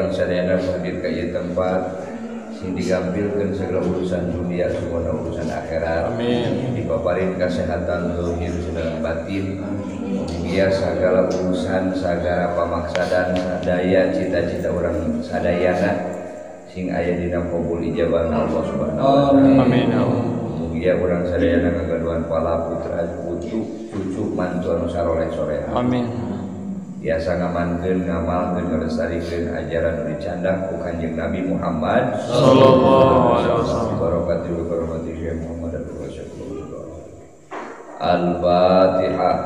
urang sadayana hadir ka ieu tempat sing digampilkeun segala urusan dunia sumona urusan akhirat. Amin. Dipaparin kesehatan zahir sareng batin. Mugia segala urusan sagala pamaksadan sadaya cita-cita urang sadayana sing aya dina qabul ijabah Allah Subhanahu wa taala. Amin. Mugia urang sadayana ngagaduhan pala putra putu cucu mantu anu saroleh-soleha. Amin. Biasa ngamankeun ngamalkeun ngalestarikeun ajaran nu dicandak ku Kanjeng Nabi Muhammad sallallahu alaihi wasallam. Barakatuh barakatuh Syekh Muhammad Rasulullah. Al-Fatihah.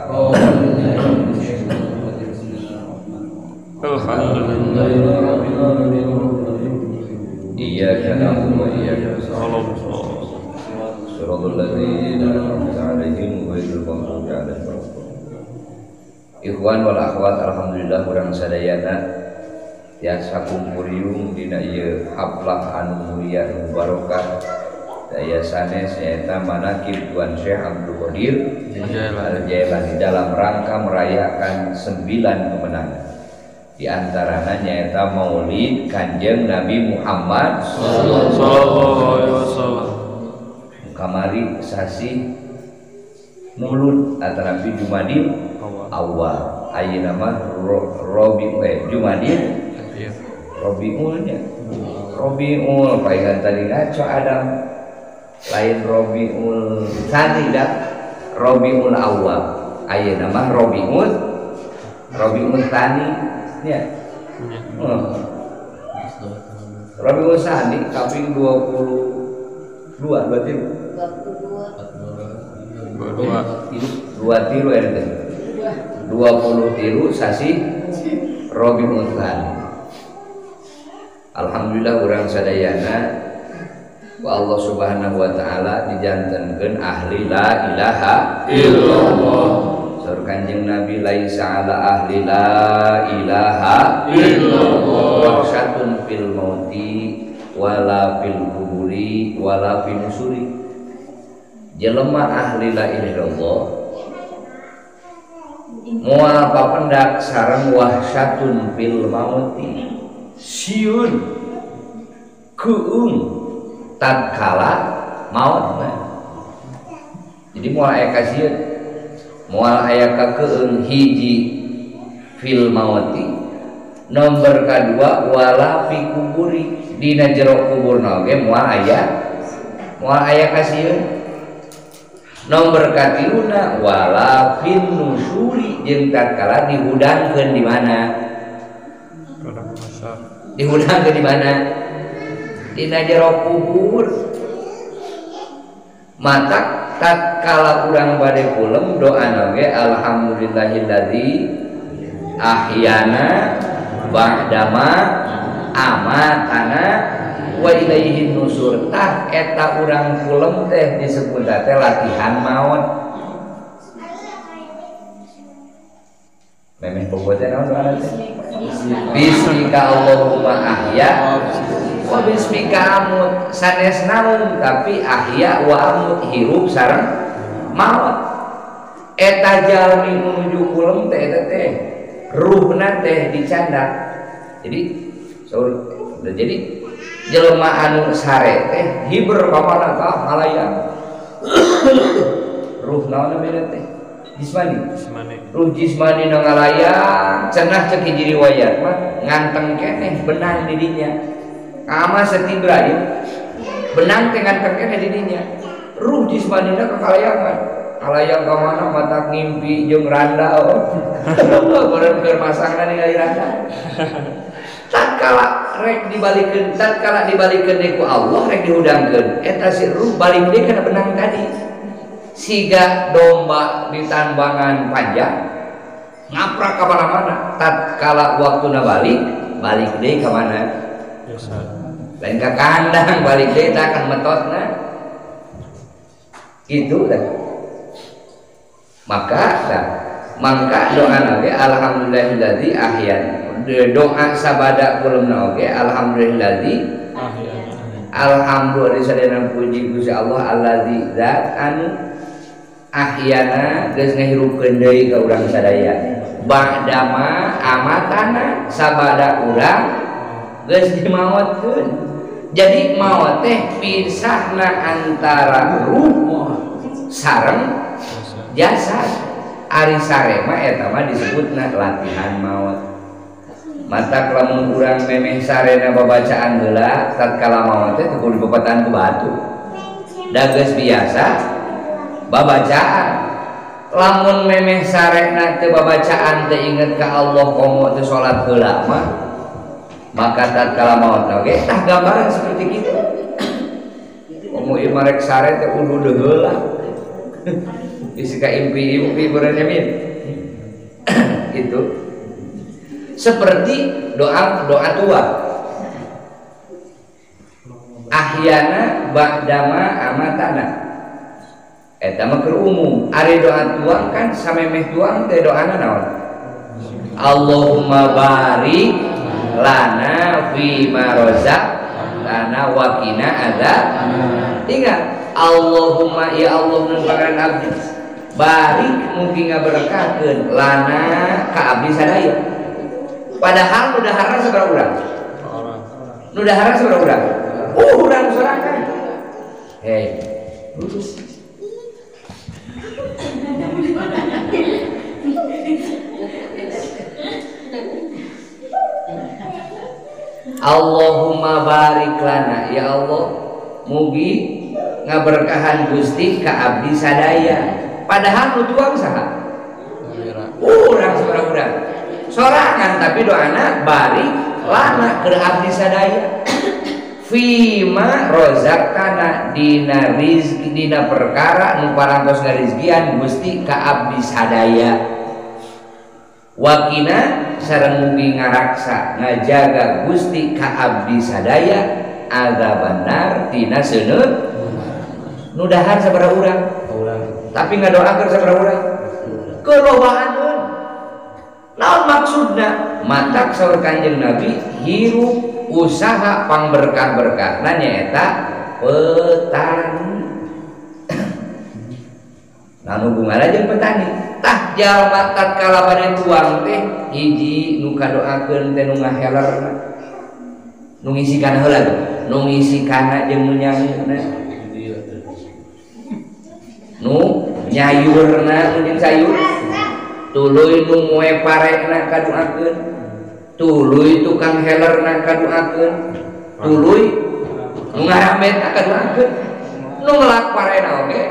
Alhamdulillah. Iyyaka na'budu wa iyyaka nasta'in. Shiratal ladzina an'amta 'alaihim ghairil maghdubi 'alaihim waladdallin. Ikhwan wal akhwat, alhamdulillah urang sadayana tiasa kumpuriung dina ieu haflah anu mulia anu barokah daya sanes nyaeta manakib Tuan Syekh Abdul Qadir Al-Jailani dalam rangka merayakan 9 kemenangan. Di antaranya nyaeta Maulid Kanjeng Nabi Muhammad sallallahu alaihi wasallam. Kamari sasi Mulud atanapi Jumadil Awal. Ayeuna mah Rabiul Jumadil Rabiulnya. Rabiul palingan tadi ngaco Adam. Lain Rabiul Tsani dah. Rabiul Awal. Ayeuna mah Rabiul Tsani nya. Rabiul Tsani kaping 22 berarti 22 tilu ente 20 tilu sasi Rabiul Tsani. Alhamdulillah urang sadayana wa Allah Subhanahu wa taala dijantenkeun ahli la ilaha illallah. Saur Kanjeng Nabi laisa ala ahli la ilaha illallah wahsyatun fil mauti wala fil kuburi wala fin nusuri. Jelema ahli la ilaha illallah moal papendak sareng wahsyatun fil mauti, sieun keung tatkala mautna. Jadi moal aya kasieun, moal aya kakeung hiji fil mauti, nomor kadua wala fi kuburi, dina jero kuburna oge moal aya kasieun. Nomor katiluna wala fin nusuri, jeung tatkala dihudangkeun di mana? Dihudangkeun di mana? Dina jero kubur. Matak tatkala urang bade kulem doana ge alhamdulillahilladzi ahyana ba'dama amatana wa ilaihin nusur. Tah eta urang kulem teh disebut teh latihan maot. Memeh bobote naon doana teh? Bismika Allahumma ahya wa bismika amut. Sanes namun tapi ahya wa amut, hirup sareng maot. Eta jalmi menuju kulem teh eta teh ruhna teh dicandak. Jadi jadi jelema anu sare teh hiber ka mana tah halayang. Ruh naon namina teh? Jismani. Ruh jismani nu ngalayang cenah cek hiji riwayat mah nganteng keneh benang di dinya. Kama setibra ieu benang teh nganteng keneh di dinya. Ruh jismanina ka kalayangan. Kalayang ka mana mata ngimpi jeung randa oh. Beureum keur masangna ningali randa. Tatkala rek dibalikeun, tatkala dibalikeun deui ku Allah rek dihudangkeun eta si ruh balik deui kana benang tadi. Siga domba di tambangan panjang ngaprak ka mana-mana, tatkala waktuna balik, balik deui ka mana? Lain ka kandang balik deui tah kan metotna. Gitu dah. Maka tah mangka doana ge alhamdulillahilladzi ahyan. Doa sabada kulemna oge alhamdulillahilladzi ahyana. Alhamdulillah sadayana puji Gusti Allah alladzi zat anu ahyana geus ngahirupkeun deui ka urang sadaya. Ba'dama amatana sabada urang Geus dimaotkeun. Jadi maot teh pisahna antara ruh sareng jasad. Ari sare mah eta mah disebutna latihan maot. Matak lamun urang memeh sarena babacaan heula tatkala maot teh teu kudu dipapataan ku batu. Da geus biasa babacaan. Lamun memeh sarena teu babacaan teu inget ka Allah komo teu salat heula mah maka tatkala maot oge tah gambaran seperti kitu. Komo ieu marek sare teh kudu heula. Bisi ka impi-impi beureunya min. Itu seperti doa doa tua. Ahyana ba'dama amatana. Eta mah keur umum. Ari doa tuang kan samemeh tuang teh doana naon? Allahumma barik lana fi ma razaqtana wa qina adzab. Ingat, Allahumma ya Allah nu pangaran abdi, barik mungkin ngaberkahkeun lana ka abdi sadaya. Padahal nu daharna sabaraha urang? Nu daharna sabaraha urang? Urang sorangan. Hei, lurus. Allahumma barik lana, ya Allah mugi ngaberkahan Gusti ka abdi sadaya. Padahal nu tuang saha? Urang sabaraha urang? Sorangan, tapi doana barik lana ke abdi sadaya. Fima rozaqtana dina rizki dina perkara nu parantos ngarizkian Gusti ka abdi sadaya. Wakina sareng mugi ngaraksa ngajaga Gusti ka abdi sadaya azabannar tina seuneut. Nu dahar sabaraha urang? Tapi ngadoakeun sabaraha urang? Kelobaaneun. Naon maksudna? Matak saur Kanjeng Nabi hirup usaha pangberkah-berkahna nyaeta petani. Nah hubunganna jeung petani. Tah jalma tatkala bade tuang teh hiji nu kadoakeun teh nu ngahelerna. Nu ngisikana heula tuh, nu ngisikana jeung nu nyanguna. Nu nyayurna nu jeung sayur. Tuluy nu moe parena kadoakeun. Tuluy tukang helerna kadoakeun. Tuluy nu ngarambetna kadoakeun. Nu ngelak parena oge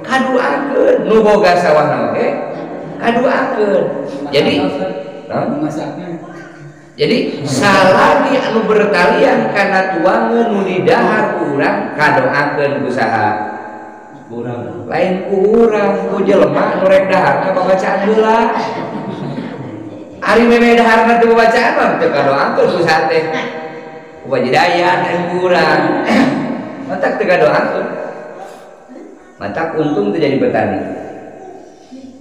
kadoakeun, nu boga sawahna oge kadoakeun. Jadi jadi salagi anu bertalian kana tuangeun nu didahar ku urang kadoakeun ku saha? Urang. Lain ku urang, ku jelema nu rek daharna babacaan heula. Ari memeh daharna teu babacaan mah teu kadoakeun ku saha teh. Ku Bajidaya lain ku urang. Matak teu kadoakeun. Matak untung teu jadi petani.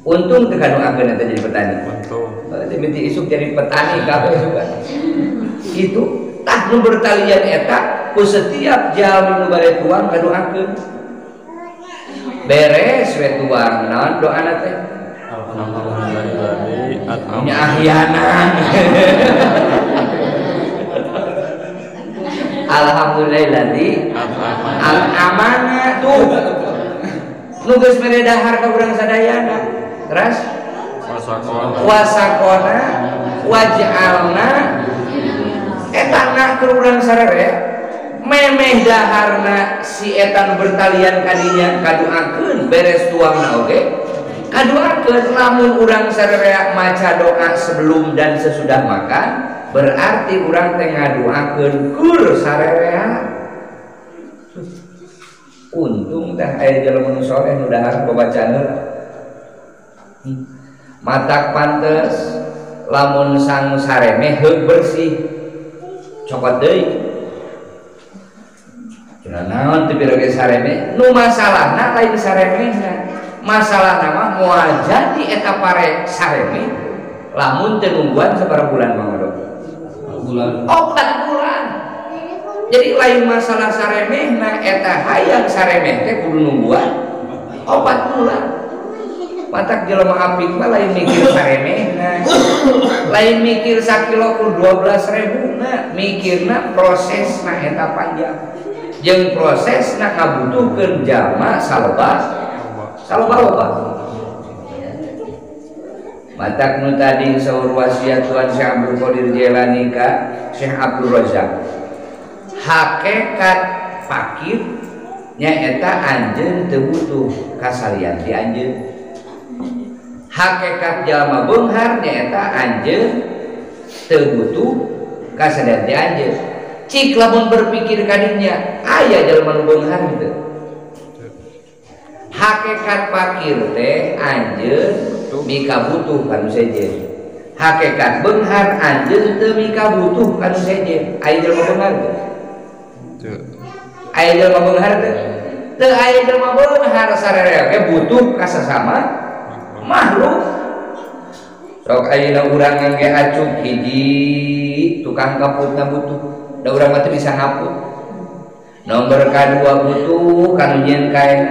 Untung teu kadoakeun eta jadi petani. Untung. Berarti binti isuk jadi petani kabeh isukan. Itu tah nu bertalian eta ku setiap jalmi nu bade tuang kadoakeun. Beres we tuang naon doana teh? Alhamdulillah. Nya ahyana. Alhamdulillahilladzi al-amana tuh. Nu geus mere dahar ka urang sadayana. Terus wasakona waj'alna eta na keur urang sarere memeh daharna si eta nu bertalian kadinya kaduakeun beres tuangna oge kaduakeun. Lamun urang sarere maca doa sebelum dan sesudah makan berarti urang teh ngaduakeun kur sarerea. Untung teh aya jelema nu soleh nu dahar babacaan heula. Matak pantes lamun sang saremeh heug bersih cokot deui. Cenah naon teu pira ge saremeh? Nu masalahna lain saremehna. Masalahna mah moal jadi eta pare saremeh lamun teu nungguan sabaraha bulan Mang Odo? Bulan. 4 bulan. Jadi lain masalah saremehna eta hayang saremeh teh kudu nungguan 4 bulan. Matak jelema apik mah lain mikir saremehna. Lain mikir sakilo ku 12.000 na, mikirna prosesna eta panjang. Jeung prosesna ngabutuhkeun jalma saloba saloba-loba. Matak nu tadi saur wasiat Tuan Syekh Abdul Qadir Jailani ka Syekh Abdul Razak. Hakikat fakir nyaeta anjeun teu butuh kasalian ti anjeun. Hakikat jalma beunghar nyaeta anjeun teu butuh kasalian ti anjeun. Cik lamun berpikir kadinya aya jalma nu beunghar gitu. Hakikat fakir teh anjeun mika butuh kanu sejen. Hakikat beunghar anjeun teu mika butuh kanu sejen. Aya jelema beunghar teu? Aya jelema beunghar teu? Teu aya jelema beunghar sararea ge butuh ka sasama makhluk. Sok ayeuna urang ngangge acuk hiji tukang kaputna butuh. Da urang mah teu bisa ngaput. Nomor kadua butuh kanu nyieun kaen.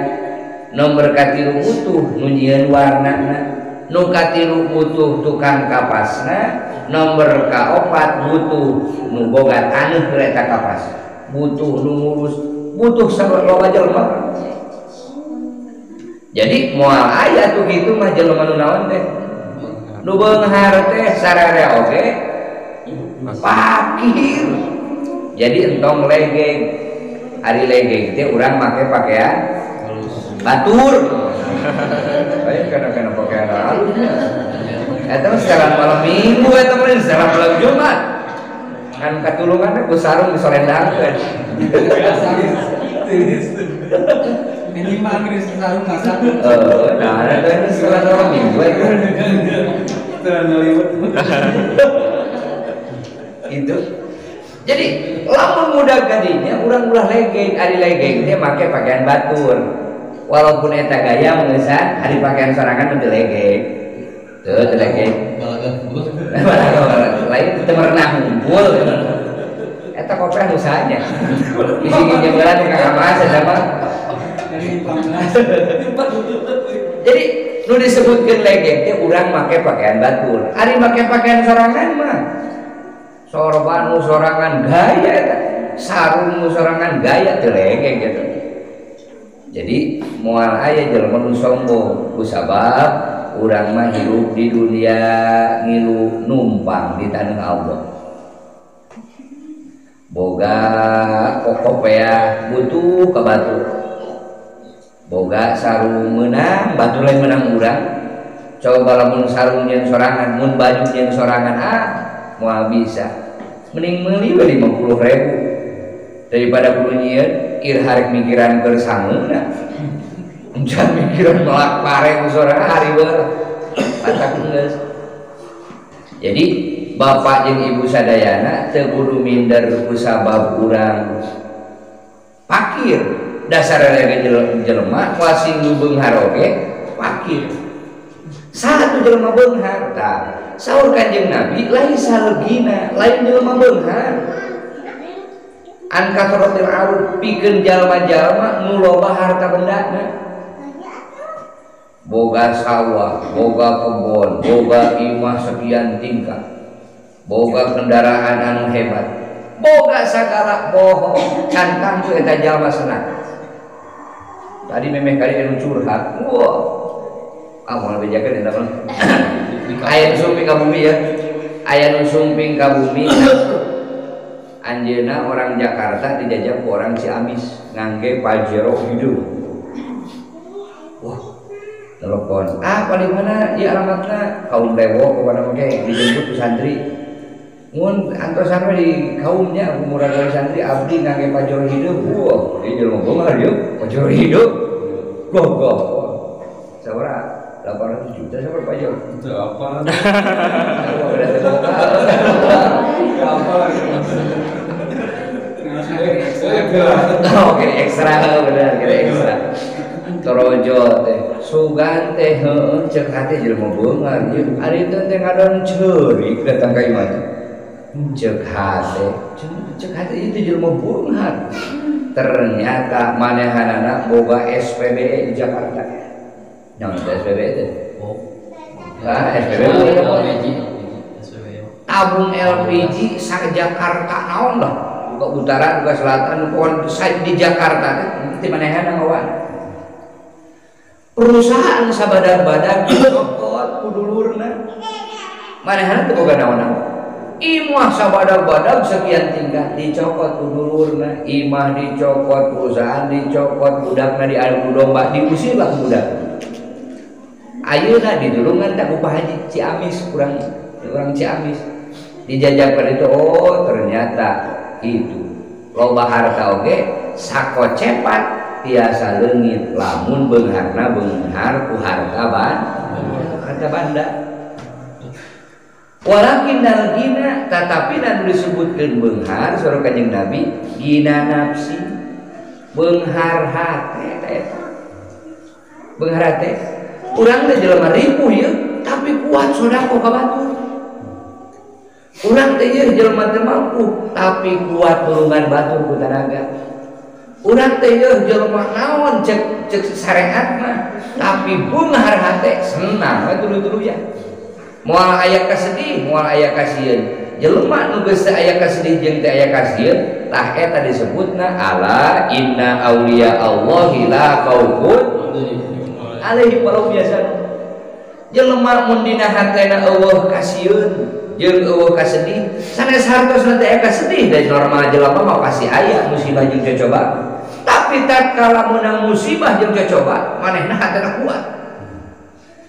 Nomor katilu butuh nu nyieun warnana. Nu katilu butuh tukang kapasna, nomor kaopat butuh nu boga taneuh keur eta kapas, butuh nu ngurus, butuh loba jelema. Jadi moal aya tuh kitu mah jelema nu naon teh? Nu beunghar teh sararea oge fakir. Jadi entong legeng. Ari legeng teh urang make pakaian batur. Ayo kadang-kadang pakaian halus. Eta mah setelan malam Minggu, eta mah setelan malam Jumat. Kan katulungan ku sarung disolendangkeun. Minimal geus sarung masak. Heeh, nah eta setelan malam Minggu. Setelan ngaliwet. Itu. Jadi lamun muda gadinya urang ulah legeng, ari legeng teh make pakaian batur. Walaupun eta gaya mengesan hari pakaian sorangan teu legeng. Teu teu legeng. Balaga. Lain teu merenah ngumpul. Eta kopiah usahanya. Bisi nginjem heula nu ka mas eta mah. Jadi nu disebutkeun legeng teh urang make pakaian batur. Ari make pakaian sorangan mah sorban nu sorangan gaya eta. Sarung nu sorangan gaya teu legeng gitu. Jadi moal aya jelema nu sombong kusabab urang mah hirup di dunia ngilu numpang di tanah Allah. Boga kokopea butuh ka batu. Boga sarung meunang, batu lain meunang urang. Coba lamun sarung nyeun sorangan, mun baju nyeun sorangan ah moal bisa. Mending meuli we 50.000 daripada kudu nyieun ir harek mikiran keur sanguna. Jangan mikiran melak pare sorangan hari bae. Matak geus. Jadi bapak jeung ibu sadayana teu kudu minder ku sabab urang fakir. Dasar lagi jelema wasing nu beunghar oge fakir. Satu jelema beunghar tah. Saur Kanjeng Nabi laisa legina, lain jelema beunghar. An kathratil arud pikeun jalma-jalma nu loba harta bendana. Boga sawah, boga kebon, boga imah sekian tingkat, boga kendaraan anu hebat, boga sagala bohong, can tangtu eta jalma senang. Tadi memeh kali anu curhat, wah, ah moal bejakeun eta mah. Aya nu sumping ka bumi ya, aya nu sumping ka bumi. Anjeunna orang Jakarta dijajah ku orang Ciamis ngangge Pajero hideung. Wah, telepon. Ah, paling mana ieu alamatna? Kaum Lewo pokona mah ge dijemput ku santri. Mun antosan we di kaumnya ku murah dari santri abdi ngangge Pajero hideung. Wah, ieu jelema beunghar ieu, Pajero hideung. Gogoh. Sabaraha? 800 juta sabaraha Pajero? Teu apa. Apa? Oh, kira ekstra bener, kira ekstra. Torojo teh, sugan teh heueuh ceuk hate jelema beunghar ieu. Ari teh teh ngadon ceurik datang ka imah teh. Ceuk hate, ceuk hate ieu teh jelema beunghar. Ternyata manehanana boga SPBE di Jakarta. Naon teh SPBE teh? Nah, SPBU LPG. Tabung LPG sa Jakarta naon lah. Buka utara, buka selatan, buka di Jakarta teh ti manehna ngawan. Perusahaan sabadag-badag dicokot ku dulurna. Manehna teu boga naon-naon. Imah sabadag-badag sekian tingkat dicokot ku dulurna, imah dicokot, perusahaan dicokot, budakna diadu domba, diusir lah budak. Ayeuna ditulungan tak ku Pak Haji Ciamis, kurang orang Ciamis. Dijajakan itu, oh ternyata itu loba harta oge sakocepat tiasa leungit lamun beungharna beunghar ku harta ban harta banda. Walakin dal gina, tetapi anu disebutkeun beunghar saur Kanjeng Nabi gina nafsi, beunghar hate eta. Beunghar hate urang teh jelema ripuh ieu tapi kuat sedekah ka batur. Urang teh ieu jelema teu mampu tapi kuat tulungan batur ku tanaga. Urang teh ieu jelema naon cek cek syariat mah tapi beunghar hate senang we tuluy-tuluyan. Moal aya kasedih, moal aya kasieun. Jelema nu geus teu aya kasedih jeung teu aya kasieun, tah eta disebutna ala inna auliya Allahi la khaufun alaihim wa lahum yahzanun. Jelema mun dina hatena eueuh kasieun jeung eueuh kasedih, sanes hartosna teh aya kasedih, da normal jelema mah pasti aya musibah jeung cocoba. Tapi tatkala meunang musibah jeung cocoba, manehna hatena kuat.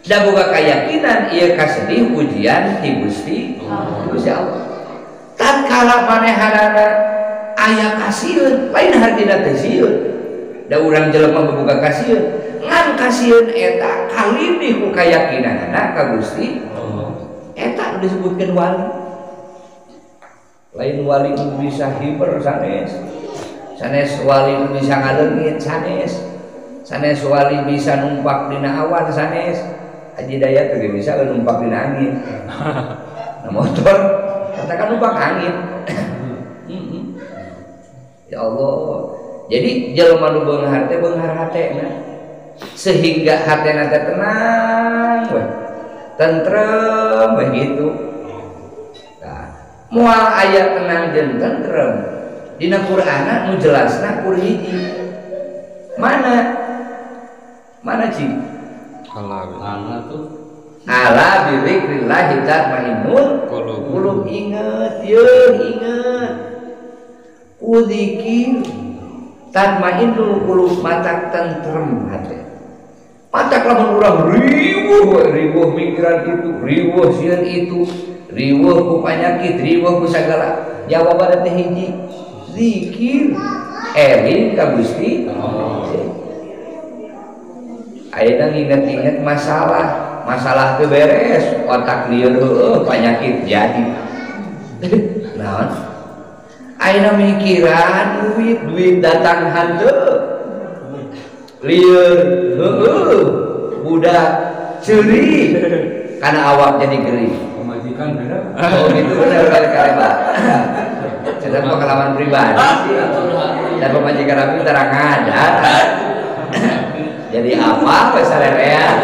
Da boga keyakinan ieu kasedih ujian ti Gusti Gusti Allah. Tatkala manehanana aya kasieun, lain hartina teh sieun. Da urang jelema boga kasieun, ngan kasieun eta kalindih ku kayakinanana ka Gusti Allah. Eta nu disebutkeun wali. Lain wali nu bisa hiber sanes. Sanes wali nu bisa ngaleungit sanes. Sanes wali bisa numpak dina awan sanes. Haji Dayat tuh bisa numpak dina angin. Nah, motor katakan numpak angin. Ya Allah. Jadi jelema nu beunghar teh beunghar hatena. Sehingga hatena teh tenang weh. Tentrem weh gitu. Nah, moal aya tenang jeung tentrem. Dina Qur'ana nu jelasna kur hiji. Mana? Mana Ci? Ala tuh ala bizikrillah tatmainnul qulub. Inget yeuh inget ku zikir tatmainnul qulub, matak tentrem hate. Matak lamun urang riweuh riweuh mikiran itu, riweuh sieun itu, riweuh ku panyakit, riweuh ku sagala, jawabanna teh hiji, zikir eling ka Gusti Allah. Ayeuna nginget-inget masalah, masalah teu beres, otak lieur heueuh panyakit jadi. Naon? Ayeuna mikiran duit, duit datang hanteu. Lieur heueuh, budak ceuri kana awak jadi gering. Pemajikan beda. Oh gitu bener kali-kali Pak. Cerita pengalaman pribadi sih. Dan pemajikan aku terang ada. Jadi apa pesarean?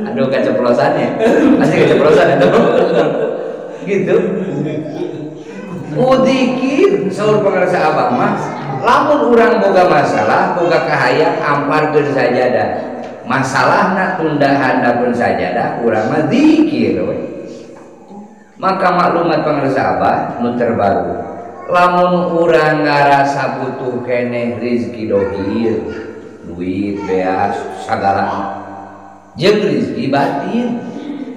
Aduh keceplosannya, pasti keceplosan itu. Gitu. Udikir saur pangarsa abah mah, lamun urang boga masalah, boga kahayang amparkeun sajadah. Masalahna tunda handapeun sajadah, urang mah zikir we. Maka maklumat pangarsa abah nu terbaru. Lamun urang ngarasa butuh keneh rizki dohir, duit, beas, sagala jeung rizki batin,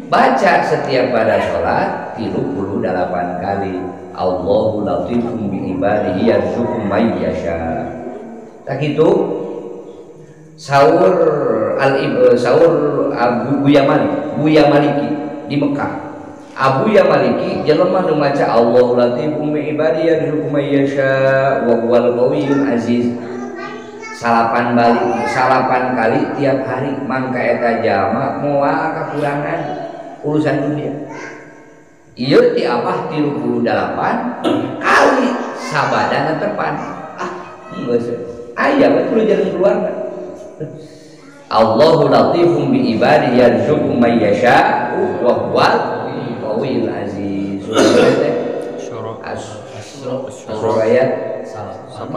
baca setiap pada sholat 38 kali Allahu latifum bi ibadihi yarzuqu may yasha. Tak itu saur al saur Abu Buya Maliki di Mekah. Abu Ya Maliki jelema nu maca Allahu latifum bi ibadihi yarzuqu may yasha wa huwal qawiyyul aziz 8 kali tiap hari, mangka eta jalma moal kakurangan urusan dunia. Ieu ti abah 38 kali sabadana tepan. Ah, geus aya we kudu jalan keluarna. Allahu latifum bi ibadihi yarzuqu may yasha'u wa huwal qawiyul aziz. Surah ayat 18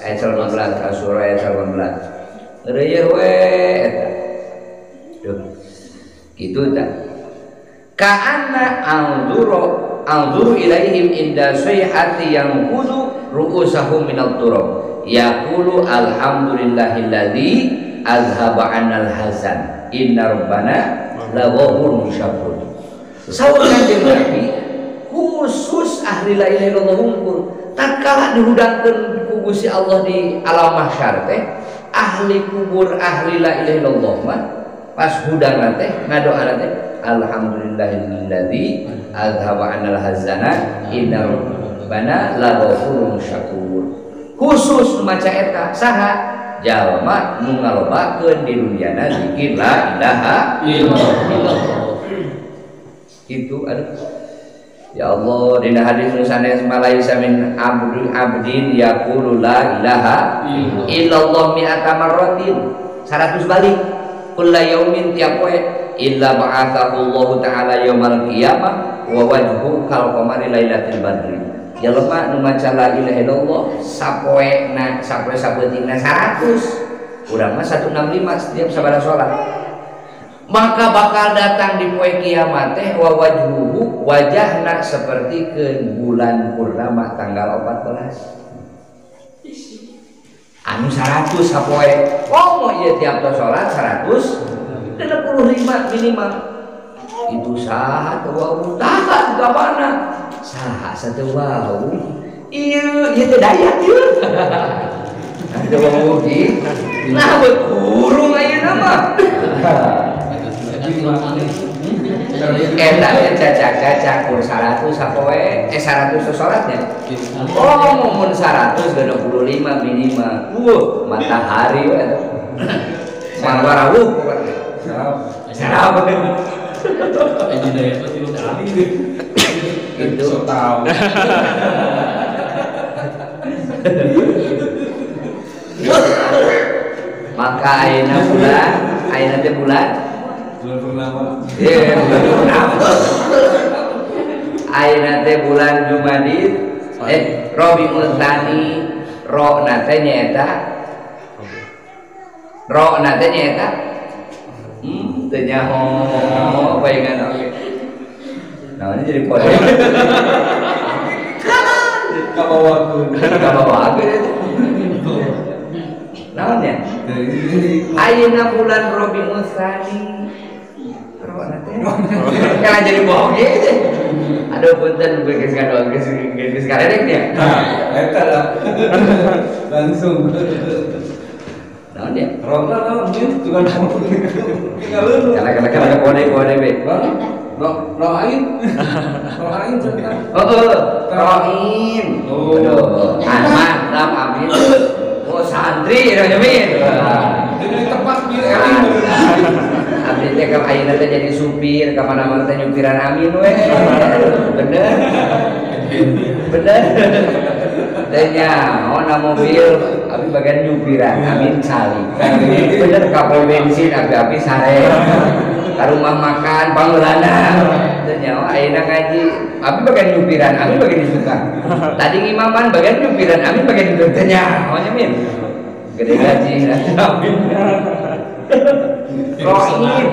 ayat 18, Surah ayat 18. Ngeureuyeuh we eta. Duh. Kitu tah. Ka'anna anzuru ilaihim inda sayhati yanqudu ru'usahum minat turab. Yaqulu alhamdulillahilladzi azhaba 'annal hazan inna rabbana laghafurun syakur. Saur Kanjeng Nabi khusus ahli la ilaha illallah hungkul tatkala dihudangkeun ku Gusti Allah di alam mahsyar teh ahli kubur ahli la ilaha illallah mah pas hudangna teh ngadoana teh alhamdulillahilladzi azhaba 'annal hazana inna rabbana laghafurun syakur. Khusus maca eta saha jalma nu ngalobakeun di dunyana zikir la ilaha illallah. Itu aduh ya Allah, dina hadis nu sanes malaisa min abdin yaqulu la ilaha illallah mi'ata marratin 100 balik kulla yaumin tiap poe illa ba'athahu Allah ta'ala yaumal qiyamah wa wajhu kal qamari lailatul badri. Jalma nu maca la ilaha illallah sapoena sapoe sapeutingna 100 urang mah 165 setiap sabaraha salat maka bakal datang di poe kiamat teh wa wajhuhu wajahna seperti ke bulan purnama tanggal 14 anu 100 sapoe komo ieu tiap salat 165 minimal itu saha teu wau tah gabana saha sateu wau ieu ieu teh daya ieu teu wau ki nah kurung ayeuna mah eta teh cacak-cacak kur 100 sapoe 100 salatnya oh mun 165 minimal wuh matahari we marwarawuh sarap itu tahu. Maka ayeuna bulan, ayeuna teh bulan bulan purnama. Iya, bulan purnama. Ayeuna teh bulan Jumadil, Rabiul Tsani, ro na teh nyaeta. Ro na teh nyaeta. Teu nyaho bayangan oge. Nah, ini jadi kode. Kabawakeun. Kabawakeun. Naon ya? Ayeuna bulan Rabiul Tsani. Rona teh. Kan jadi bohong ge teh. Aduh punten geus kadoan geus karedek nya. Nah, eta lah. Langsung. Naon ya? Rona naon ieu tukang tinggal. Kala-kala kode-kode be. Roain, roain cerita. Oh, roain. Aduh, mantap amin. Oh santri, nyamin. Jadi tepat di eling. Abdi teh ka ayeuna teh jadi supir, ka mana-mana teh nyupiran amin we. Bener. Bener. Teh nyaho na mobil, abi bagian nyupiran, amin cali. Bener ka pom bensin abi sare. Ka rumah makan pangeulana. Teu nyaho ayeuna ngaji, abi bagian nyupiran, abi bagian disuka. Tadi ngimaman bagian nyupiran, abi bagian itu teu nyaho nya min. Gede gaji amin. Rohin.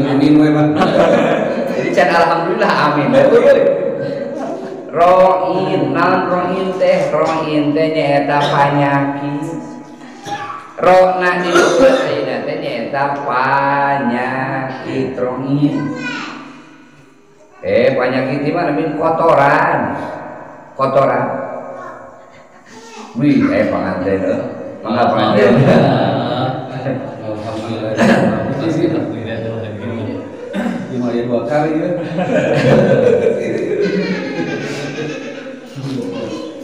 Amin we mah. Jadi can alhamdulillah amin. Roin, naon roin teh? Roin teh nyaeta panyakit. Rona di bulan ayeuna teh nyaeta panyakit roin. Panyakit mah namina kotoran. Kotoran. Wih, panganten heuh. Mangga panganten. Alhamdulillah. Lumayan dua kali ya.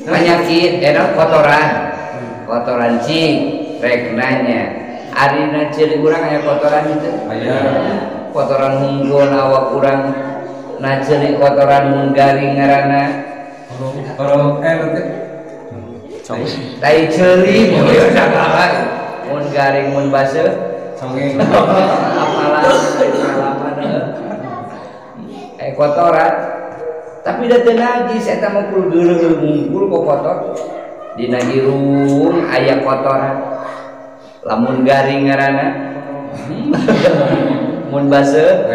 Penyakit kotoran. Kotoran cing rek nanya. Arina ceuli urang aya kotoran itu? Aya. Kotoran hungkul awak urang na ceuli kotoran mun garing ngaranna. Korong teh. Tai ceuli moyo sagala. Mun garing mun baseuh Songeng. Apalah pengalaman kotoran. Tapi da teu najis eta mah kudu geuleuh ngumpul kok kotor. Dina irung aya kotoran. Lamun garing ngaranna. Mun baseuh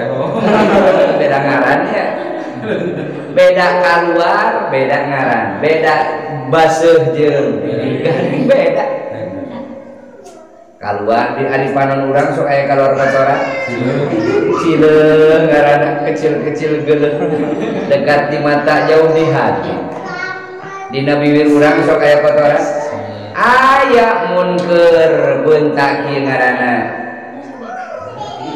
beda ngarannya. Beda kaluar, beda ngaran. Beda baseuh jeung garing beda. Kaluar di ari panon urang sok aya kaluar kotoran. Cileung ngaranna kecil-kecil geuleuh. Dekat di mata jauh di hati. Dina bibir urang sok aya kotoran. Aya mun keur beuntak ieu ngaranna.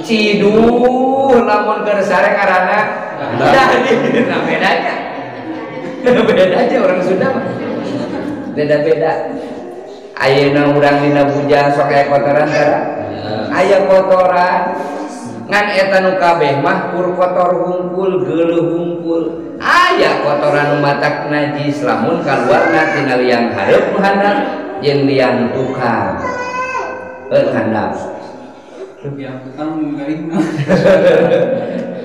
Ciduh lamun keur sare ngaranna. Nah bedanya. Beda aja orang Sunda mah. Beda-beda. Ayeuna urang dina bujang sok aya kotoran tara? Aya kotoran. Ngan eta nu kabeh mah kur kotor hungkul, geuleuh hungkul. Aya kotoran nu matak najis lamun kaluarna tina liang hareup nu handap jeung liang tukang. Heuh handap. Liang tukang garing naon?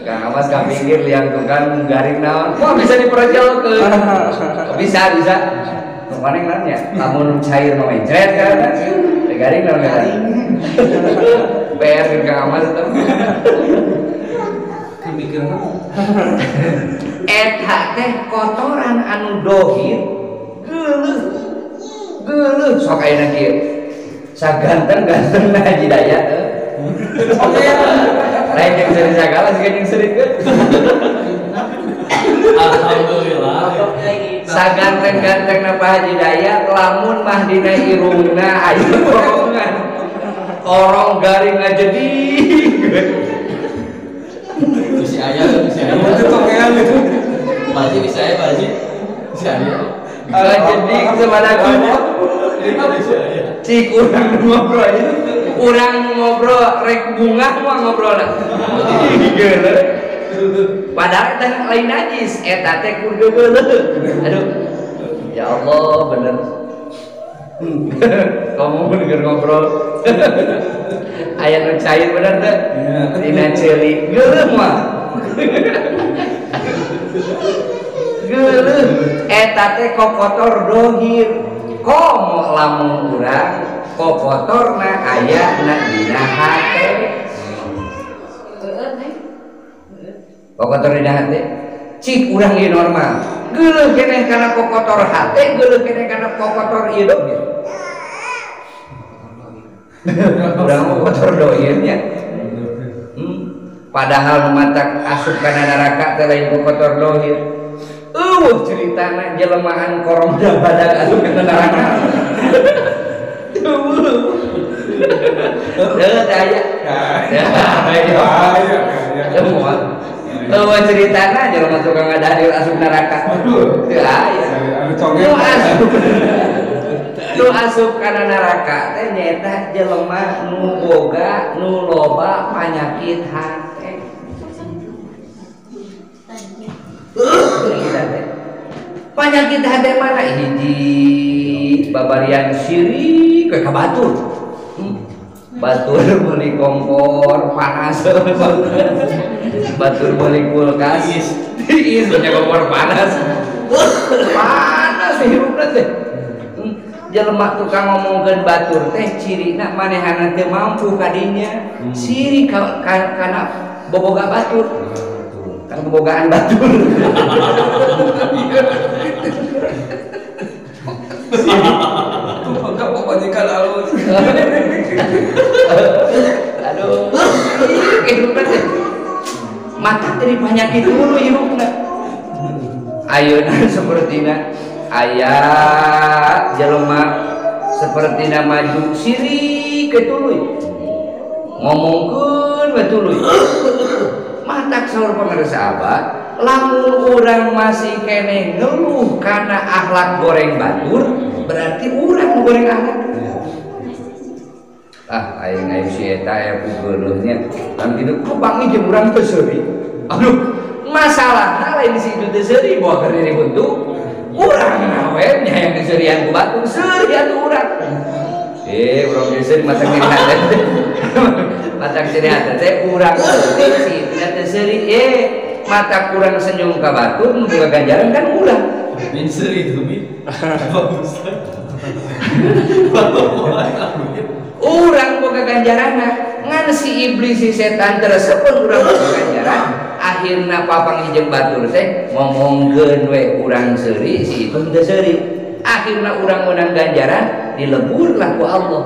Kang Amas kapikir liang tukang garing naon? Wah bisa diperjelkeun. Bisa, bisa. Paling nanya, lamun cair mau mencret kan? Garing naon garing. PR ke Kang Amas itu. Mikirna. Eta teh kotoran anu dohir geuleuh. Geuleuh sok ayeuna kieu. Saganteng-gantengna Haji Dayat teh. Lain jeung seuri sagala siga jeung seurikeun. Alhamdulillah. Saganteng-gantengna Pak Haji Dayat lamun mah dina irungna aya korongan. Korong garing ngajedi. Bisi aya tuh bisi aya. Itu tokean itu. Pak Haji bisa aya Pak Haji. Bisi aya. Ngajedi sabada. Cik urang ngobrol. Urang ngobrol rek bungah mah ngobrolna. Geuleuh. Padahal eta lain najis, eta teh kur geuleuh. Aduh. Ya Allah, bener. Kamu bener ngobrol. Aya nu cair bener teh. Dina ceuli geuleuh mah. Geuleuh eta teh kokotor dohir. Komo lamun urang kokotorna aya na dina hate. Kokotor dina hate. Cik urang ieu normal. Geuleuh keneh kana kokotor hate, geuleuh keneh kana kokotor ieu dohir. Urang kokotor dohirnya. Padahal matak asup kana neraka teh lain kokotor dohir. Eueuh ceritana jelemaan korong badak asup kana neraka. Eueuh. Teu teh aya. Aya. Eueuh ceritana jelema tukang ngadadir asup neraka. Teu aya. Nu asup kana neraka teh nyaeta jelema nu boga nu loba panyakit hate. Panyakit hate mana hiji babarian sirik ka batur. Batur meuli kompor panas. Batur meuli kulkas. Tiis punya kompor panas. Panas hirupna teh. Jelema tukang ngomongkeun batur teh cirina manehana teu mampu kadinya. Sirik kana boboga batur. Kana bobogaan batur. Enggak pamajikan alus. Aduh. Hirupna teh. Mata dari penyakit dulu hirupna. Ayeuna sapertina aya jelema sapertina maju sirik ke tuluy. Ngomongkeun we tuluy. Matak saur pangarsa abah, lamun urang masih keneh ngeluh kana akhlak goreng batur, berarti urang goreng akhlak. Ah, aing aing si eta aya ku geuleuhnya. Kan kitu kok bangi jeung urang teu seuri. Aduh, masalahna lain si itu teu seuri bawa keur diri buntu. Urang we nya hayang diseurian ku batur, seuri atuh urang. Urang geus mata nyeri hate. Mata nyeri hate teh urang si itu teh seuri mata kurang senyum ka batur nu boga ganjaran kan ulah. Min seuri tuh min. Urang boga ganjaranna ngan si iblis si setan teresepun urang boga ganjaran akhirna papanggih jeung batur teh ngomongkeun we urang seuri si itu teu seuri akhirna urang meunang ganjaran dileburlah ku Allah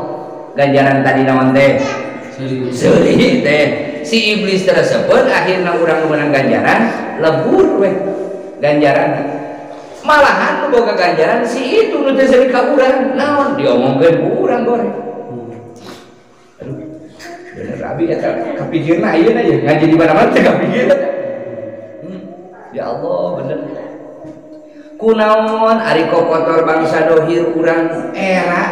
ganjaran tadi naon teh seuri teh si iblis tersebut akhirna urang meunang ganjaran lebur we ganjaran malahan nu boga ganjaran si itu nu teu seuri ka urang naon diomongkeun ku urang goreng. Aduh bener abi eta kapikirna ayeuna ye ngaji di mana-mana teh kapikir. Ya Allah bener. Kunaon ari kokotor bangsa dohir urang era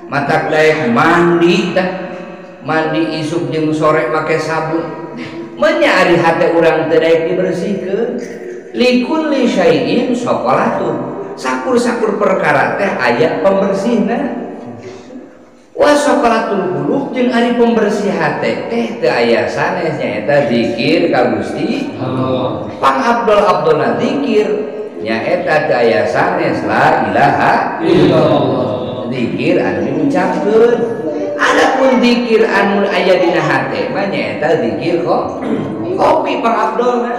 matak daek mandi tah mandi isuk jeung sore make sabun menya ari hate urang teu daek dibersihkeun likulli syai'in sokolatun sakur-sakur perkara teh aya pembersihna wa sokolatul qulub jeung ari pembersih hate teh teu aya sanes nyaeta zikir ka Gusti Allah pang abdol-abdolna zikir nyaeta teu aya sanes la ilaha illallah zikir anu diucapkeun adapun zikir anu aya dina hate mah nyaeta zikir kok kopi pang abdolna.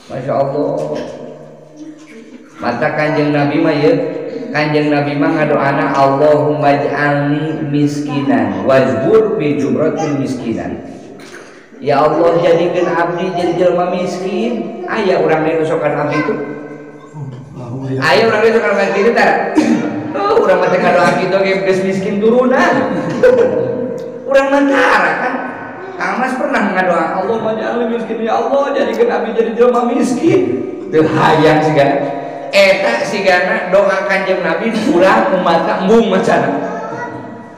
Masya Allah mata Kanjeng Nabi mah ye Kanjeng Nabi mah ngadoana Allahumma ij'alni miskinan wajbur fi jumratil miskinan. Ya Allah jadikeun abdi jadi jelema miskin. Aya urang nu sokan abdi itu. Aya urang nu sokan abdi itu tara. Oh, urang mah teh ngadoa kitu ge geus miskin turunan. Urang mah tara kan. Kang Mas pernah ngadoa Allahumma ij'alni miskin ya Allah jadikeun abdi jadi jelema miskin. Teu hayang sigana. Eta sigana doa Kanjeng Nabi urang umatna embung macana.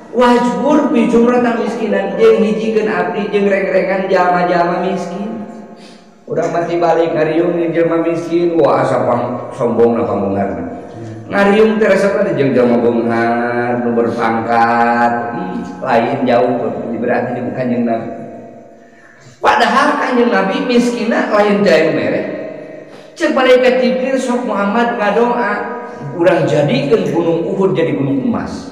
Wajbur bi jumratan miskinan jeung hijikeun abdi jeung reng-rengan jalma-jalma miskin. Urang mati balik ngariung jeung jelema miskin, wah asa sombongna pambungarna. Ngariung teh resepna teh jeung jelema beunghar, nu berpangkat, lain jauh berarti jeung Kanjeng Nabi. Padahal Kanjeng Nabi miskinna lain teh anu mere. Cek malaikat Jibril sok Muhammad ngadoa urang jadikeun gunung Uhud jadi gunung emas.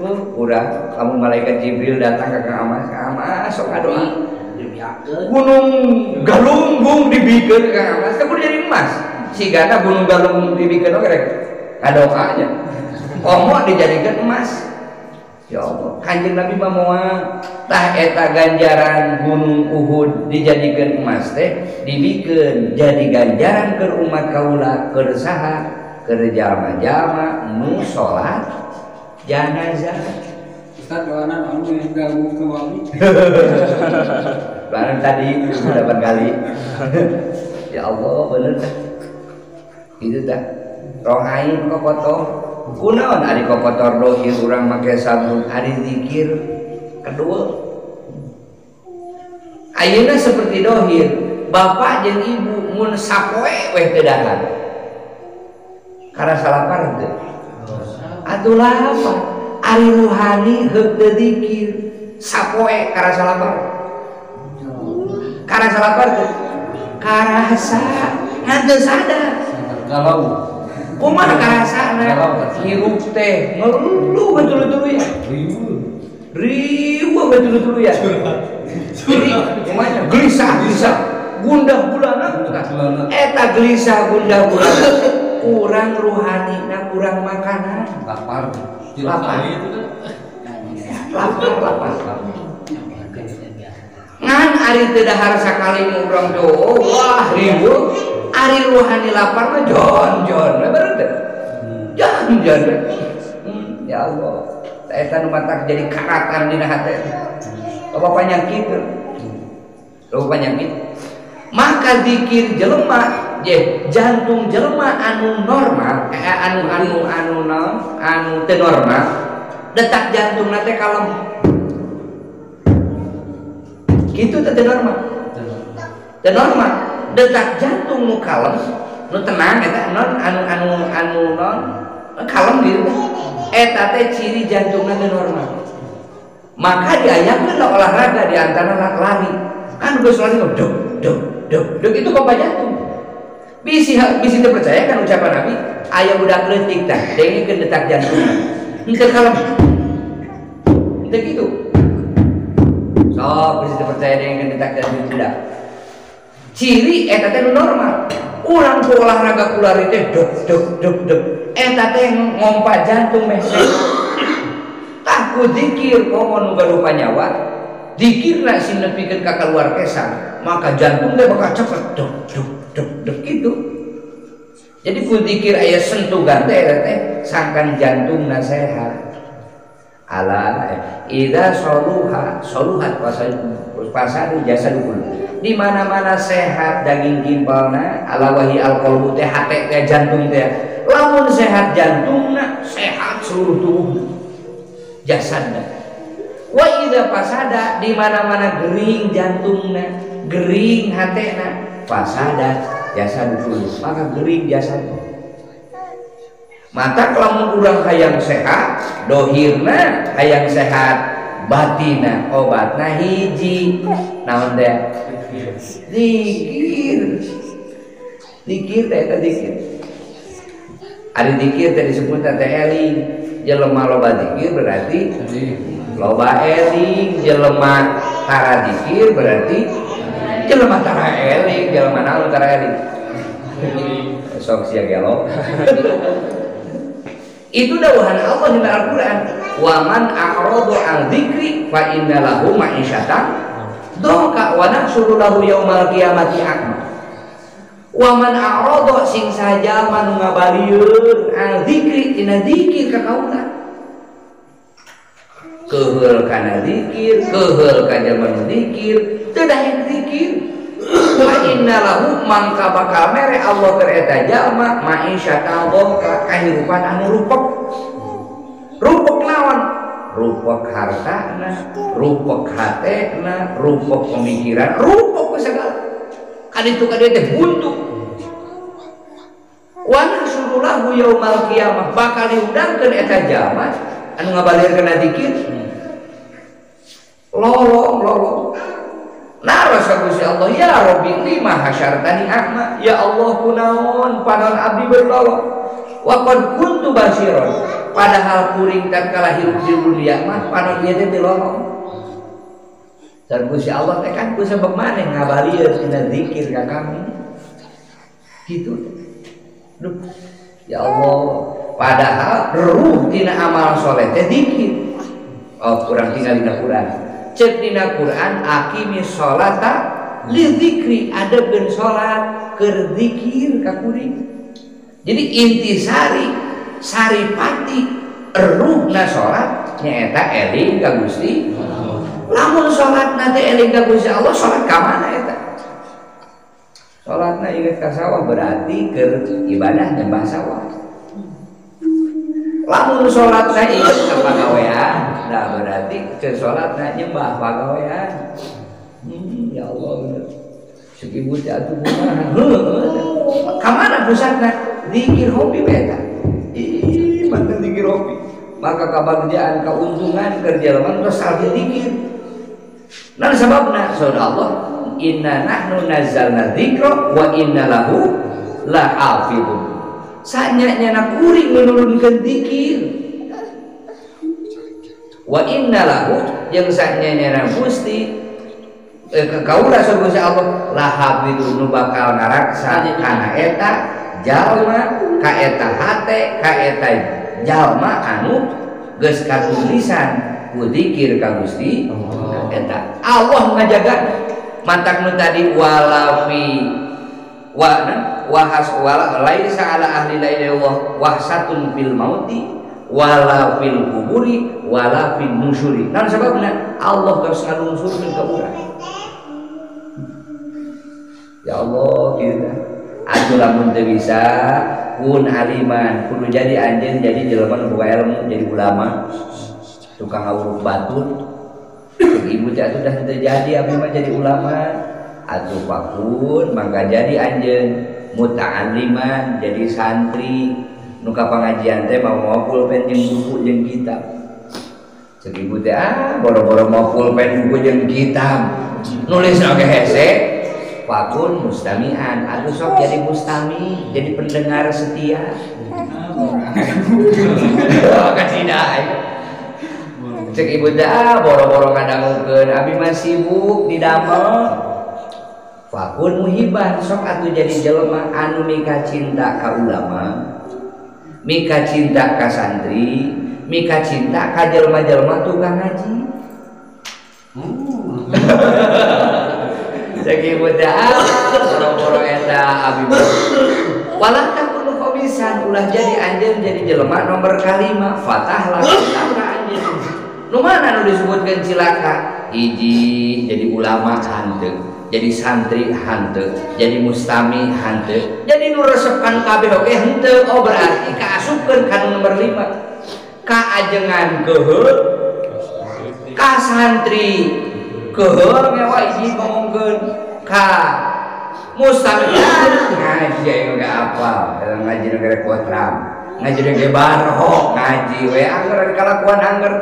Oh, urang kamu malaikat Jibril datang ke Kang Amas, Kang Amas sok ngadoa gunung Galunggung dibikeun Kang Amas teh kudu jadi emas. Sigana gunung Galunggung dibikeun oge rek ngadoanya. Komo dijadikeun emas. Ya Allah, Kanjeng Nabi mah moal tah eta ganjaran gunung Uhud dijadikeun emas teh dibikeun jadi ganjaran keur umat kaula keur saha keur jalma-jalma nu salat janazah. Ustaz doana anu ganggu ke wali. Barang tadi 8 kali. Ya Allah bener tah. Itu tah. Rohain kokotor. Kunaon ari kokotor dohir urang make sabun ari zikir kedua. Ayeuna seperti dohir, bapak jeung ibu mun sapoe weh teu dahar. Karasa lapar teu? Atuh lapar. Ari ruhani heuk teu zikir, sapoe karasa lapar. Karasa lapar teu? Karasa ngan teu sadar. Galau. Kumaha karasana? Hirup teh ngeluh tuluy-tuluy ya. Riweuh tuluy-tuluy ya. Jadi kumaha gelisah, gelisah, gundah gulana. Eta gelisah gundah gulana kurang ruhanina, kurang makanan. Lapar. Lapar. Lapar, lapar. Ngan ari teu dahar sakali urang teh wah riweuh. Ari ruhani lapar mah jon-jon we bener teh. Jon-jon we. Ya Allah, eta nu matak jadi karatan dina hate. Loba panyakit. Loba panyakit. Maka zikir jelema, jantung jelema anu normal, anu anu anu naon, anu teu normal, detak jantungna teh kalem. Kitu teh teu normal. Teu normal. Detak jantung nu kalem, nu tenang eta non anu anu anu non kalem gitu teh. Eta teh ciri jantungna teu normal. Maka diayakeun olahraga di antara lari. Kan geus lari dog dog dog dog itu pompa jantung. Bisi bisi teu percaya kan ucapan Nabi, aya budak leutik tah dengekeun detak jantungna. Henteu kalem. Henteu kitu. Sok bisi teu percaya dengekeun detak jantung budak. Ciri eta teh normal. Urang ku olahraga ku lari teh dog dog dog dog. Eta teh ngompa jantung meh. Tah ku zikir komo nu gaduh panyawa, zikirna sing nepikeun ka kaluar kesang, maka jantung teh bakal cepet dog dog dog dog kitu. Jadi ku zikir aya sentuhan teh eta teh sangkan jantungna sehat. Ala idza soluha soluhat pasadu jasadul. Di mana-mana sehat daging gimpalna, ala wahi alqalbu teh hate teh jantung teh. Lamun sehat jantungna, sehat seluruh tubuh jasadna. Wa idza fasada, di mana-mana gering jantungna, gering hatena, fasada jasadul, maka gering jasadna. Mata lamun urang hayang sehat, dohirna hayang sehat, batina obatna hiji. Naon teh? Zikir. Zikir teh eta zikir. Ari zikir teh disebut teh eling. Jelema loba zikir berarti loba eling, jelema tara zikir berarti jelema tara eling, jelema naon tara eling? Sok sia gelo. Itu dawuhan Allah di Al-Qur'an, wa man a'rada an dzikri fa inna lahu ma'isyatan dhanka wa nahsyuru lahu yaumal qiyamati a'ma. Wa man a'rada sing saja manu ngabalieun an dzikri tina zikir ka kaula. Keuheul kana zikir, keuheul ka jalma nu zikir, teu daek zikir. Fa inna lahu mangka bakal mere Allah keur eta jalma ma'isyatan dhanka kahirupan anu rupek. Rupek naon? Rupek hartana, rupek hatena, rupek pemikiran, rupek segala. Kaditu ka dieu teh buntu. Wa nahsyurulahu yaumal qiyamah bakal diundangkeun eta jalma anu ngabalir kana zikir. Lolong lolong. Naros ka Gusti Allah, ya Rabbi lima hasyartani a'ma, ya Allah kunaon panon abdi berlolong. Wa qad kuntu basiron, padahal kuring tatkala hirup di dunia mah panon ieu teh lolong. Dan Gusti Allah teh kan ku sabab maneh ngabalieun dina zikir ka kami. Gitu. Duh, ya Allah, padahal ruh tina amal soleh teh zikir. Oh, kurang tinggal dina Quran. Cek dina Quran aqimi sholata li zikri, adepkeun salat keur zikir ka kuring. Jadi intisari saripati ruhna salat nyaeta eling ka Gusti. Lamun salatna teh eling ka Gusti Allah, salat ka mana eta? Salatna inget ka sawah berarti keur ibadah nyembah sawah. Lamun salatna inget ka pagawean, nah berarti ke salatna nyembah pagawean. Ya Allah bener. Cek ibu teh atuh kumaha? Heuh. Ka mana pusatna? Zikir hobi eta. Ih, mantan zikir hobi. Maka kabagjaan, keuntungan kerja jelema terus saldi zikir. Nah sababna saur Allah, inna nahnu nazzalna dzikra wa inna lahu lahafizun. Sanya-nyana kuring menurunkan zikir. Wa inna lahu yang sanya-nyana Gusti kaula saur Gusti Allah lahafizun nu bakal ngaraksa kana eta jalma ka eta hate ka eta jalma anu geus katulisan ku zikir ka Gusti eta. Allah ngajaga mantak nu tadi wala fi wa wahas wala laisa ala ahli la ilaha illallah wahsatun fil mauti wala fil kuburi wala fil nusyuri. Nah sebabna Allah terus ngalungsurkeun ka urang. Ya Allah kieu atuh lamun teu bisa kun aliman kudu jadi anjeun jadi jelema nu boga ilmu jadi ulama tukang ngawuruk batur. Ibu teh atuh dah teu jadi abdi mah jadi ulama atuh pakun mangga jadi anjeun muta'alliman jadi santri Nu ka pangajian teh mau pulpen jeung buku jeung kitab. Cek ibu teh ah boro-boro mau pulpen buku jeung kitab. Nulis oge hese. Fakun mustami'an, atuh sok jadi mustami, jadi pendengar setia. Kasih dah. Cek ibu teh ah boro-boro ngadangukeun, abi mah sibuk di damel. Fakun muhiban, sok atuh jadi jelema anu mika cinta ka ulama, mika cinta ka santri, mika cinta ka jelema-jelema tukang ngaji. Cek ibu teh ah boro-boro eta abi mah. Walah takunu khobisan, ulah jadi anjeun jadi jelema nomor kalima, fatahlah cilaka anjeun. Nu mana nu disebutkeun cilaka? Hiji jadi ulama hanteu, jadi santri hanteu, jadi mustami hanteu, jadi nu resepkan kabeh oge henteu. Oh berarti kaasupkeun ka nu nomor 5. Kaajengan keuheul, ka santri keuheul ngewa hiji ngomongkeun, ka mustami ngaji aing ge apal, ngaji nu gere potram, ngaji nu ge barho, ngaji we angger kalakuan angger.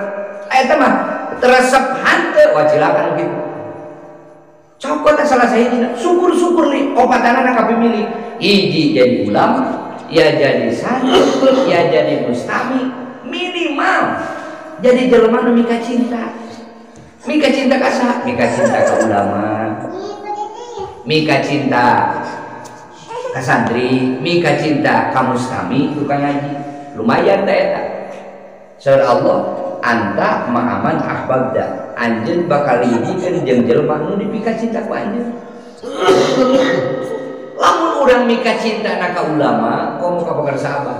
Eta mah teresep hanteu, wah cilaka nu kitu. Cokot salah sahiji, syukur-syukur li opatanana ka pemilih. Hiji jadi ulama, ya jadi santri, ya jadi mustami, minimal jadi jelema nu mika cinta. Mika cinta ka saha? Mika cinta ka ulama, mika cinta ka santri, mika cinta ka mustami tukang ngaji. Lumayan teh eta. Saur Allah, anta ma'aman ahbabda, anjeun bakal hijikeun jeung jelema nu dipika cinta ku anjeun. Lamun urang mika cinta na ka ulama, komo ka pakarsa abah.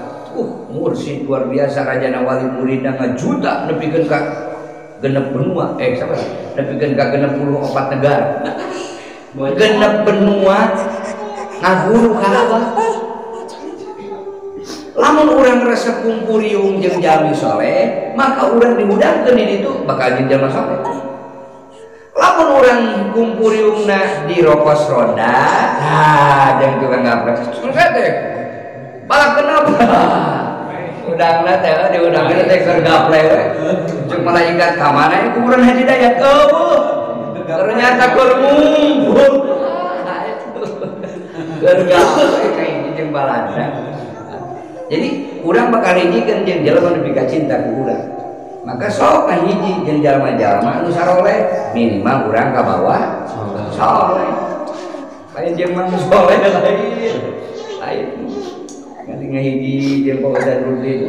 Mursyid luar biasa, rajana wali muridna ngajuta nepikeun ka genep benua, siapa? Nepikeun ka 64 negara. Genep benua ngaguru ka abah. Lamun urang resep kumpuriung jeung jalmi soleh, maka urang dihudangkeun di ditu bakal jeung jalma soleh. Lamun urang kumpuriungna di rokos roda, tah jeung tukang gaplek. Engke teh balak kenapa? Udangna teh diudangkeun teh keur gaplek we. Jeung malaikat ka mana ieu kuburan Haji Dayat? Eueuh. Ternyata keur ngumpul. Keur gaplek kayak jeung balanda. Jadi urang bakal hijikeun jeung jelema nu mika cinta ku urang. Maka sok kahiji jeung jalma-jalma anu saroleh, minimal urang ka bawah soleh. Lain jeung mah soleh lain. Lain. Ngali ngahiji jeung Pak Ustaz Nurdin.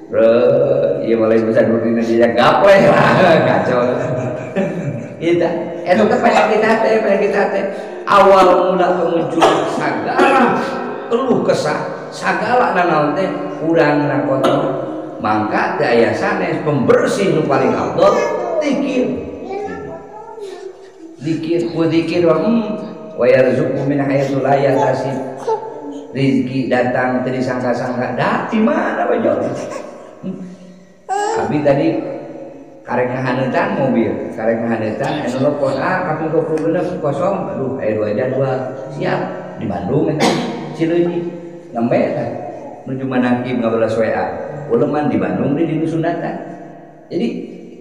Bro, ieu mah lain Ustaz Nurdin aja gapleh lah, kacau. Kita eta teh penyakit teh awal mula kemunculan sagala keluh kesah sagala nanaon teh urangna kotor, mangka teu aya sanes pembersih nu paling afdol zikir. Zikir ku zikir wa yarzuqu min haitsu la yahtasib. Rezeki datang teu disangka-sangka, dah di mana we jauh. Abi tadi karek ngahaneutan mobil, karek ngahaneutan anu telepon, ah kaping 26 kosong, aduh aya dua jadwal, siap di Bandung eta Cileunyi. Nembe eta nuju manakib ngabalas WA. Uleman di Bandung di Sundatan. Jadi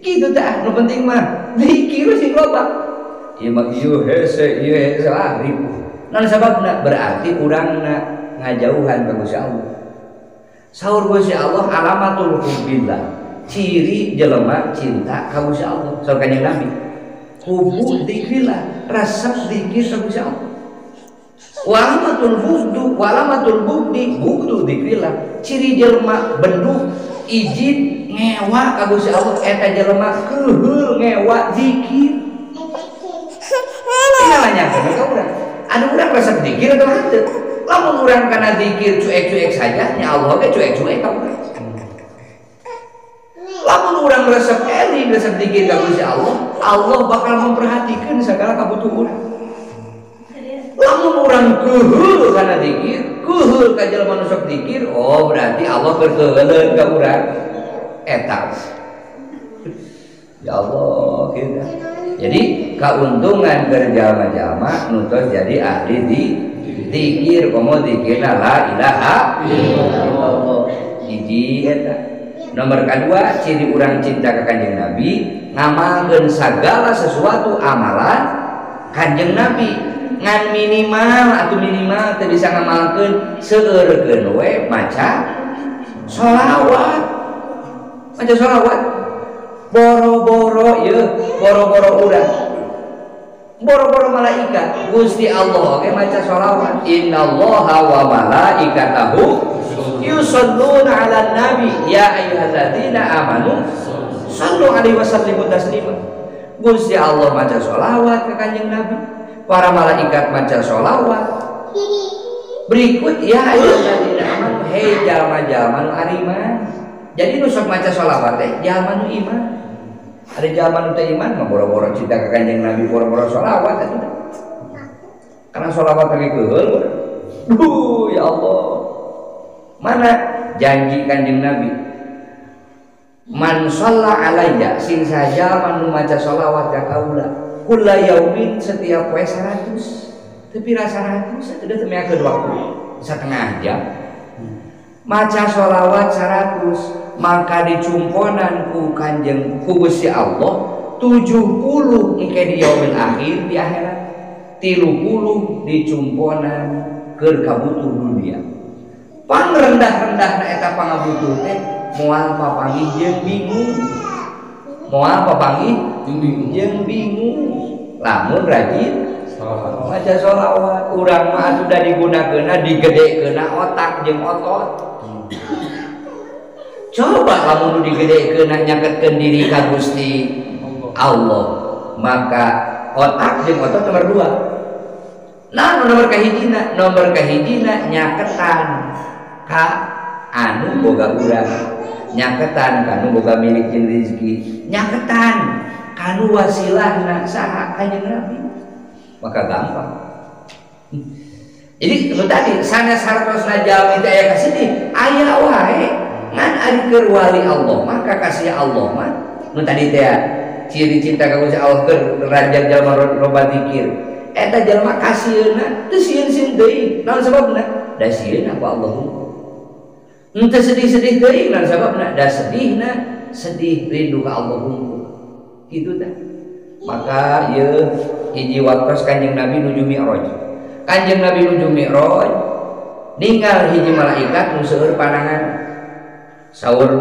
kitu tah nu penting mah zikir sing loba. Ieu mah ieu hese ieu hese ah ribu. Naon sababna? Berarti urangna ngajauhan ka Gusti Allah. Saur Gusti Allah alamatul hubbillah. Ciri jelema cinta ka Gusti Allah. Saur kanjeng Nabi. Hubbu dzikrillah, resep zikir ka Gusti Allah. Walamatul bughdu, walamatul bughdi, bughdu dzikrillah. Ciri jelema benduh izin ngewa ka Gusti Allah eta jelema keuheul ngewa zikir. Tinggal nanyakeun ka urang. Anu urang resep zikir atau henteu? Lamun urang kana zikir cuek-cuek saja, nya Allah ge cuek-cuek ka urang. Lamun urang resep eling, resep zikir ka Gusti Allah, Allah bakal memperhatikan segala kabutuhan urang. Lamun urang keuheul kana zikir, keuheul ka jelema nu sok zikir, oh berarti Allah berkeuheuleun ka urang. Eta. Ya Allah, kita. Jadi keuntungan keur jalma-jalma nu tos jadi ahli di Zikir komo zikirna la ilaha illallah. Hiji eta. Nomor kedua ciri urang cinta ka Kanjeng Nabi ngamalkeun sagala sesuatu amalan Kanjeng Nabi ngan minimal atau minimal teu bisa ngamalkeun seueurkeun we maca sholawat. Maca sholawat boro-boro ieu boro-boro urang boro-boro malaikat Gusti Allah oge maca sholawat innallaha wa malaikatahu yusholluna 'alan nabi ya ayyuhalladzina amanu shallu 'alaihi wa sallimu taslima. Gusti Allah maca sholawat ke Kanjeng Nabi, para malaikat maca sholawat. Berikut ya ayyuhalladzina amanu hei jalma-jalma nu ariman. Jadi nu sok maca sholawat teh jalma nu iman. Ada jalma nu teu iman mah boro-boro cinta ka Kanjeng Nabi, boro-boro sholawat atuh. Karena sholawat lagi keuheul. Duh ya Allah. Mana janji Kanjeng Nabi? Man shalla alayya sing saja nu maca sholawat ka kaula kulla yaumin setiap poe 100. Teu pira 100 atuh teu meakeun waktu setengah jam. Maca sholawat 100 maka dicumponan ku Kanjeng ku Gusti Allah 70 engke di yaumil akhir di akhirat, 30 dicumponan keur kabutuh dunia. Pangrendah-rendahna eta pangabutuh teh moal papanggih jeung bingung. Moal papanggih jeung bingung. Lamun rajin maca sholawat urang mah atuh da digunakeunna digedekeunna otak jeung otot. Coba lamun nu digedekeunna nyaketkeun diri ka Gusti Allah, maka otak jeung otot nomor 2. Nah, nomor kahijina, nomor kahijina nyaketan ka anu boga urang, nyaketan kanu boga milik jeung rezeki, nyaketan kanu wasilahna saha Kanjeng Nabi. Maka gampang. Jadi nu tadi sanes hartosna jalmi teh aya kasedih, aya wae ngan ari keur wali Allah mah ka kasih Allah mah nu tadi teh ciri cinta ka Gusti Allah keur ranjang jalma loba zikir. Eta jalma kasieunna teu sieun-sieun deui. Naon sababna? Da sieun ku Allah. Henteu sedih-sedih deui naon sababna? Da sedihna sedih rindu ka Allah hungkul. Kitu tah. Maka ieu hiji waktos Kanjeng Nabi nuju Mi'raj. Kanjeng Nabi nuju Mi'raj ninggal hiji malaikat nu seueur panangan. Saur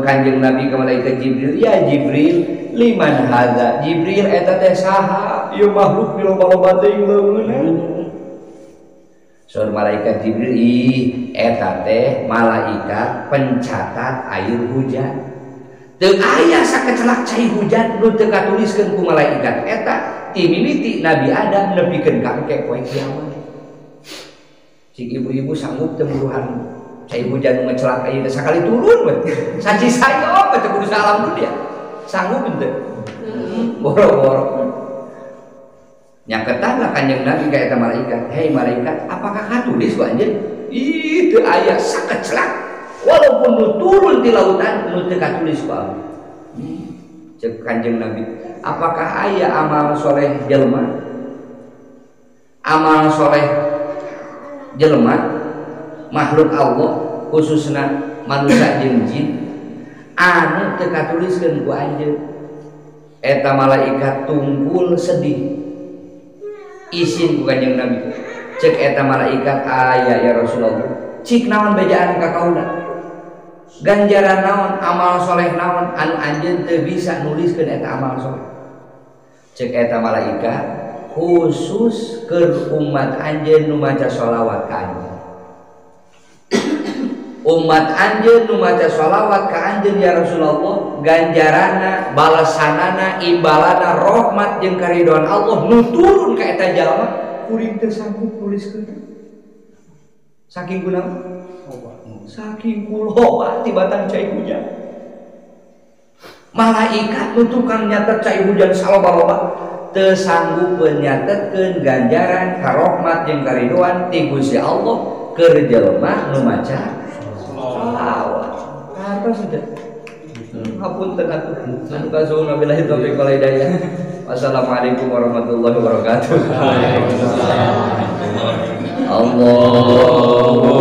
Kanjeng Nabi ka malaikat Jibril, "Ya Jibril, liman hadza?" Jibril eta teh saha? Ieu makhluk di loba-loba teuing leungeunna. Saur malaikat Jibril, "Ih, eta teh malaikat pencatat air hujan." Teu aya sakecelak cai hujan nu teu katuliskeun ku malaikat eta ti mimiti Nabi Adam nepikeun ka engke poe kiamat. Cik ibu-ibu sanggup teu muruhan cai hujan nu ngecelak ayeuna sakali turun we. Saci sayop teh kudu alam dunia. Sanggup henteu? Boro-boro. Nyaketan lah Kanjeng Nabi ka eta malaikat. "Hei malaikat, apakah katulis ku anjeun?" Ih, teu aya sakecelak. Walaupun nu turun di lautan nu teu katulis ku abdi. Cek Kanjeng Nabi, apakah aya amal soleh jelema? Amal soleh jelema makhluk Allah khususna manusia jeung jin anu teu katuliskeun ku anjeun. Eta malaikat tungkul sedih. Isin ku Kanjeng Nabi. Cek eta malaikat, aya ya Rasulullah. Cik naon bejaan ka kaula? Ganjaran naon, amal soleh naon anu anjeun teu bisa nuliskeun eta amal soleh. Cek eta malaikat khusus keur umat anjeun nu maca sholawat ka anjeun. Umat anjeun nu maca sholawat ka anjeun ya Rasulullah, ganjaranna, balasanana, imbalana rahmat jeung karidhoan Allah nu turun ka eta jalma kuring teu sanggup nuliskeun. Saking kunaon? Saking kuloba tibatan cai hujan. Malaikat nu tukang nyatet cai hujan saloba-loba teu sanggup nyatetkeun ganjaran karohmat jeung karidoan ti Gusti Allah keur jelema nu maca sholawat. Hartos teu? Hapunten atuh. Anu kasuhun wabillahi taufiq wal hidayah. Wassalamualaikum warahmatullahi wabarakatuh. Waalaikumsalam. Allahumma